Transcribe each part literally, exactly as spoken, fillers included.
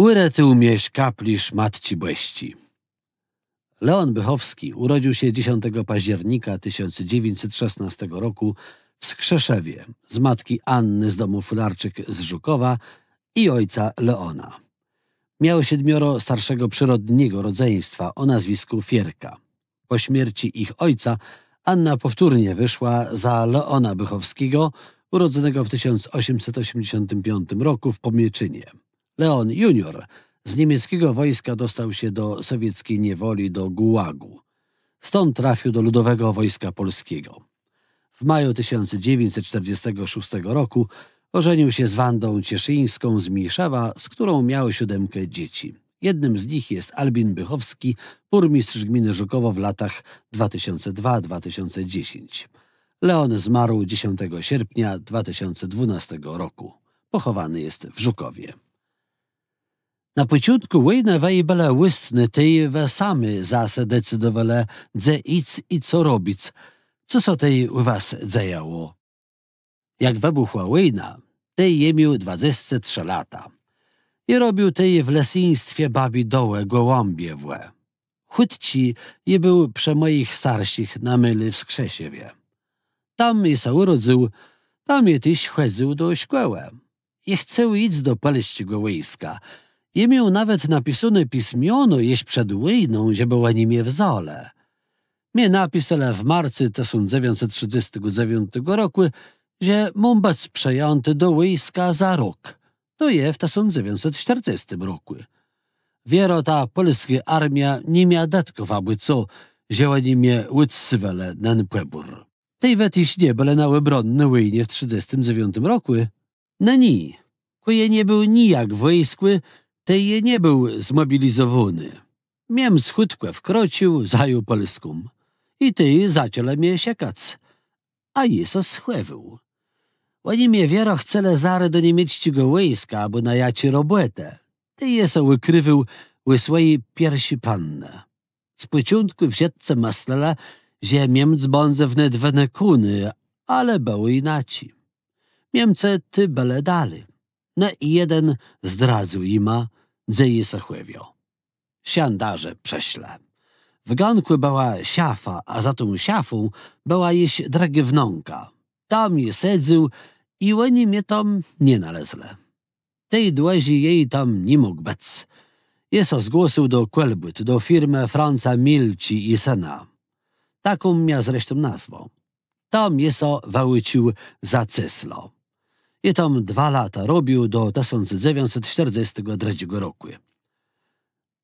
Ùretôł mie szkaplérz Matczi Bòsczi. Leon Bychowski urodził się dziesiątego października tysiąc dziewięćset szesnastego roku w Skrzeszewie z matki Anny z domu Fularczyk z Żukowa i ojca Leona. Miał siedmioro starszego przyrodniego rodzeństwa o nazwisku Fierka. Po śmierci ich ojca Anna powtórnie wyszła za Leona Bychowskiego, urodzonego w tysiąc osiemset osiemdziesiątym piątym roku w Pomieszczu. Leon junior z niemieckiego wojska dostał się do sowieckiej niewoli, do Gułagu. Stąd trafił do Ludowego Wojska Polskiego. W maju tysiąc dziewięćset czterdziestego szóstego roku ożenił się z Wandą Cieszyńską z Mniszëwa, z którą miał siódemkę dzieci. Jednym z nich jest Albin Bychowski, burmistrz gminy Żukowo w latach dwa tysiące dwa dwa tysiące dziesięć. Leon zmarł dziesiątego sierpnia dwa tysiące dwunastego roku. Pochowany jest w Żukowie. Na pòczątkù wòjnë wa bëła ùstnô, tej wa sama za se decydowała, dze jic i co robic. Co sã tej ù was dzejało? Jak wëbùchła wòjna, tej jô miôł dwadzesce trzë lata. Jô robił tej w lesyństwie Babi Dołë, Gòłãbiewò. Chùtczi jô béł przë mòjich starszich na môlu w Skrzeszewie. Tam jô sã ùrodzył, tam jô téż chòdzył do szkòłë. Jô chcôł jic do pòlsczégò wòjska. Jô miôł nawet napisóné pismiono jesz przed wòjną, żebë òni mie wzãlë. Mie napiselë w marcu tësąc dzewiãcset trzëdzestégò dzewiątégò rokù, że móm bëc przëjãti do wòjska za rok. To je w tësąc dzewiãcset sztërdzestim rokù. Wierã ta pòlskô armiô ni mia dëtków abò co, że òni mie òdsëwelë nen pòbór. Tej wa téż nie bëła na òbronny wòjnie w trzëdzestim dzewiątim rokù? Në ni. Kò jô nie béł nijak w wòjskù, tej jô nie béł zmòbilizowóny. Miemc chùtkò wkrocził, zajął Pòlską. I tej zaczãlë mie szëkac. A jô sã schòwôł. Òni mie wierã chcelë zarô do niemiecczégò wòjska abò na jaczé robòtë. Tej jô sã ùkriwôł ù swòji pierszi pannë. Z pòczątkù wszëtcë mëslelë, że Miemc bãdze wnet wënëkóny, ale bëło jinaczi. Miemcë tej bëlë dali. Në i jeden zdradzył jima, dze jô sã chòwiã. Szandarzë przëszlë. W gankù bëła szafa, a za tą szafą bëła jesz drëgô wnãka. Tam jô sedzôł i òni mie tam nie nalezlë. Tej dłëżi jô tam ni mógł bëc. Jô sã zgłosył do Kòlbùt, do firmë Franca Mielczi i Sëna. Taką mia zresztą nazwã. Tam jô sã wëùcził za cesla. Jô tam dwa lata robił do tësąc dzewiãcset sztërdzestégò drëdżégò rokù.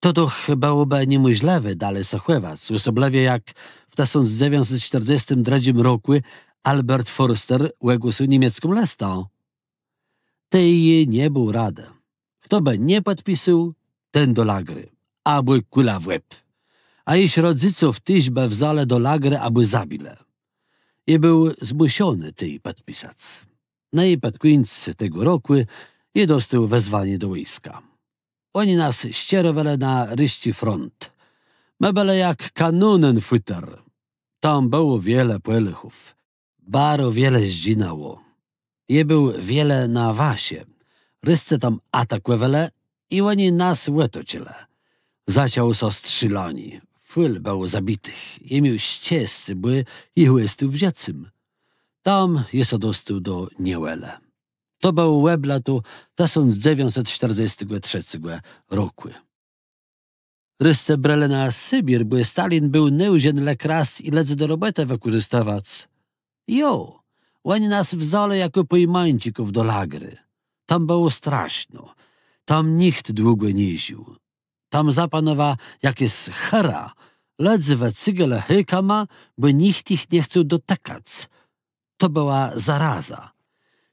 To doch bëłobë niemòżlëwé dali sã chòwac, òsoblëwie jak w tësąc dzewiãcset sztërdzestim drëdżim rokù Albert Förster ògłosył niemiecką lëstã. Tej jô nie béł radë. Chto bë nie pòdpisôł, ten do lagru, abò kùla w łeb. A jesz rodzëców téż bë wzãlë do lagru abò zabilë. Jô béł zmùszony tej pòdpisac. No i pòd kùńc tegò rokù jô dostôł wezwanié do wòjska. Òni nas sczerowelë na rësczi front. Më bëlë jak kanónen fùter. Tam bëło wiele Pòlôchów. Baro wiele zdżinãło. Jô béł wiele na wasze. Rëscë tam atakòwelë i òni nas òtoczëlë. Zaczãło sã strzélanié. Fùl bëło zabitëch. Jô miôł szczescé, bò jô òstôł w żëcym. Tam jô sã dostôł do niewòlë. To bëło òb lato tësąc dzewiãcset sztërdzestégò trzecégò rokù. Rëscë brelë nas na Sybir, bò Stalin béł nôżen le kras i lëdzy do robòtë wëkòrzëstëwac. Jo, òni nas wzãlë jakò pòjmańczików do lagru. Tam bëło straszno. Tam nicht długò nie żił. Tam zapanowa jakôs chëra. Lëdzy wëcygelë hôkama, bò nicht jich nie chcôł dotëkac. To bëła zaraza.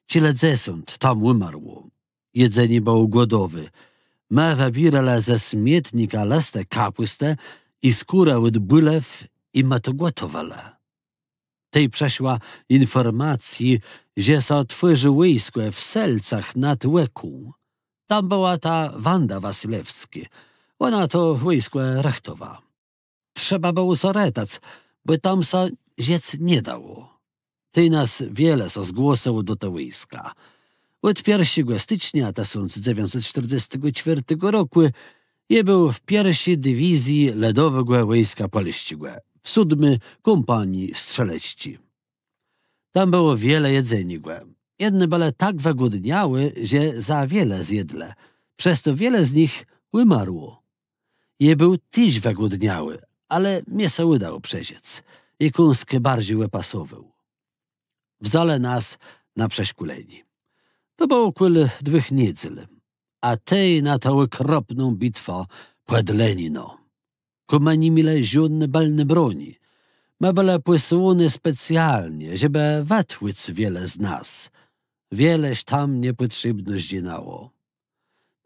Czile dzesąt tam ùmarło. Jedzenié bëło głodowé. Më wëbiérelë ze smietnika lëstë kapùstë i skórã òd bùlew i më to gòtowelë. Tej przëszła infòrmacjô, że sã twòrzi wòjskò w Selcach nad Łeką. Tam bëła ta Wanda Wasylewskô. Òna to wòjskò rëchtowa. Trzeba bëło sã retac, bò tam sã żëc nie dało. Tej nas wiele sã zgłosëło do te wòjska. Òd pierszégò stëcznia tësąc dzewiãcset sztërdzestégò czwiôrtégò rokù jô béł w pierszi diwizji lëdowégò wòjska pòlsczégò, w sódmi kómpanii strzelecczi. Tam bëło wiele jedzeniégò. Jedny bëlë tak wëgłodniałi, że za wiele zjedlë. Przez to wiele z nich ùmarło. Jô béł téż wëgłodniałi, ale mie sã ùdało przeżëc. I kąsk barżi òpasowôł. Wzãlë nas na przeszkòlenié. To bëło kòl dwùch niedzel. A tej na tã òkropną bitwã pòd Leninã. Kò më ni mielë żódny bëlny broni. Më bëlë pòsłóny specjalnie, żebë wëtłuc wiele z nas. Wiele ż tam niepòtrzébno zdżinãło.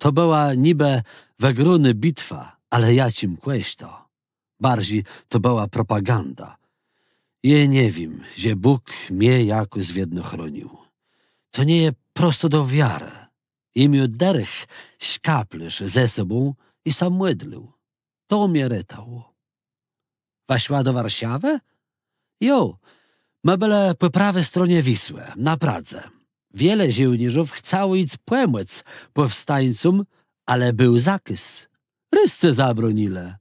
To bëła nibë wëgrónô bitwa, ale jaczim kòsztã. Barżi to bëła propaganda. Jô nie wiém, że Bóg mie jakòs wiedno chronił. To nie je prosto do wiarë. Jô miôł dërch szkaplérz ze sobą i sã mòdlił. To mie retało. Wa szła do Warszawë? Jo, më bëlë pò prawi stronie Wisłë, na Pradze. Wiele żôłnérzów chcało jic pòmòc pòwstańcóm, ale béł zakôz. Rëscë zabronilë.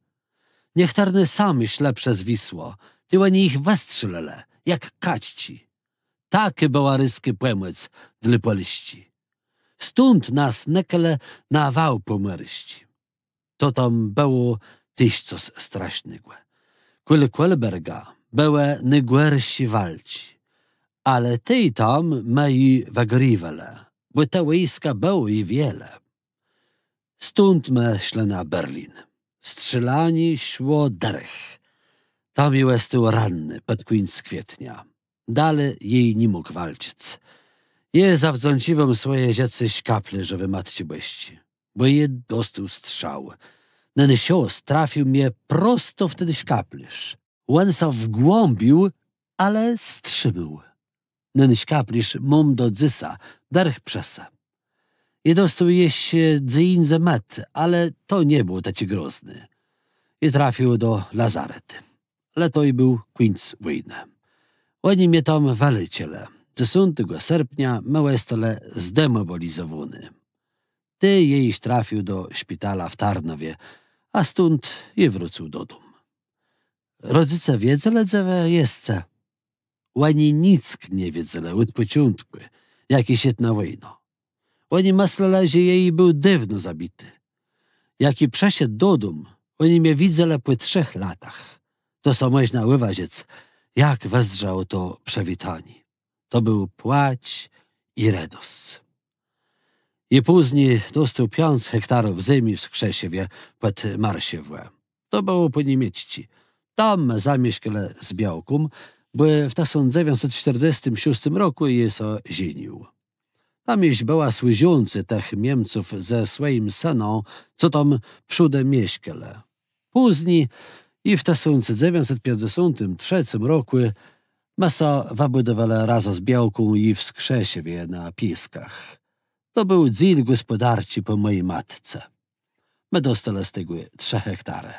Niechtërny sami szlë przez Wisłã, tej òni jich wëstrzelëlë, jak kaczczi. Takô bëła rëskô pòmòc dlô Pòlsczi. Stąd nas nëkelë na wôł pòmòrsczi. To tam bëło téż cos strasznégò. Kòl Kòlberga bëłë nôgòrszé walczi. Ale tej tam më ju wëgriwelë, bò te wòjska bëło ju wiele. Stąd më szlë na Berlin. Strzélanié szło dërch. Tam jô òstôł ranny pòd kùńc kwietnia. Dali jô ni mógł walczëc. Jô zawdzãcziwóm swòje żëcé szkaplérzowi Matce Bòsczi, bò jô dostôł strzał. Nen szos trafił mie prosto w ten szkaplérz. Òn sã wgłãbił, ale strzimôł. Nen szkaplérz móm do dzysô, dërch przë se. Jô dostôł jesz dze jindze mët, ale to nie bëło taczé grozné. Jô trafił do lazaretu. Le to ju béł kùńc wòjnë. Òni mie tam wëléczelë. Dzesątégò serpnia më òstelë zdemòbilizowóny. Tej jô jesz trafił do szpitala w Tarnowie, a stąd jô wrócył dodóm. Rodzyce wiedzelë, dze wë jesce? Òni nick nie wiedzelë òd pòczątkù, jak jô szedł na wòjnã. Òni mëslelë, że jô ju béł dôwno zabiti. Jak jô przëszedł dodóm, òni mie widzelë pò trzech latach. To so mòżna ùwôżëc, jak wëzdrzało to przëwitanié. To béł płacz i redosc. Jô pózni dostôł piãc hektarów zemi w Skrzeszewie pòd Marszewò. To bëło pò niemiecczé. Tam më zamieszkelë z białką, bò w tësąc dzewiãcset sztërdzestim szóstim rokù jô sã żenił. Tam jesz bëła służącą tëch Miemców ze swòjim sënã, co tam przódë mieszkelë. Pózni i w tësąc dzewiãcset piãcdzesątim trzecym rokù më sã wëbùdowelë razã z białką i w Skrzeszewie na Piôskach. To béł dzél gòspòdarczi pò mòji matce. Më dostelë z tegò trzë hektarë.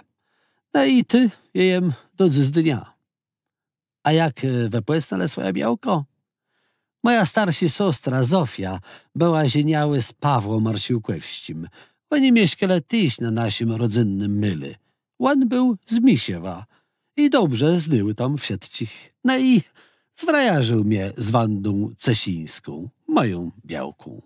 No i tu jô jem do dzysdnia. A jak, e, wë pòznelë swòjã białkã? Mòja starszô sostra Zofia bëła żeniałô z Pawłã Marszôłkòwsczim. Òni mieszkelë téż na naszim rodzynnym môlu. Òn béł z Miszewa i dobrze znôł tam wszëtczich. No i zwrajarził mie z Wandą Cëszińską, mòją białką.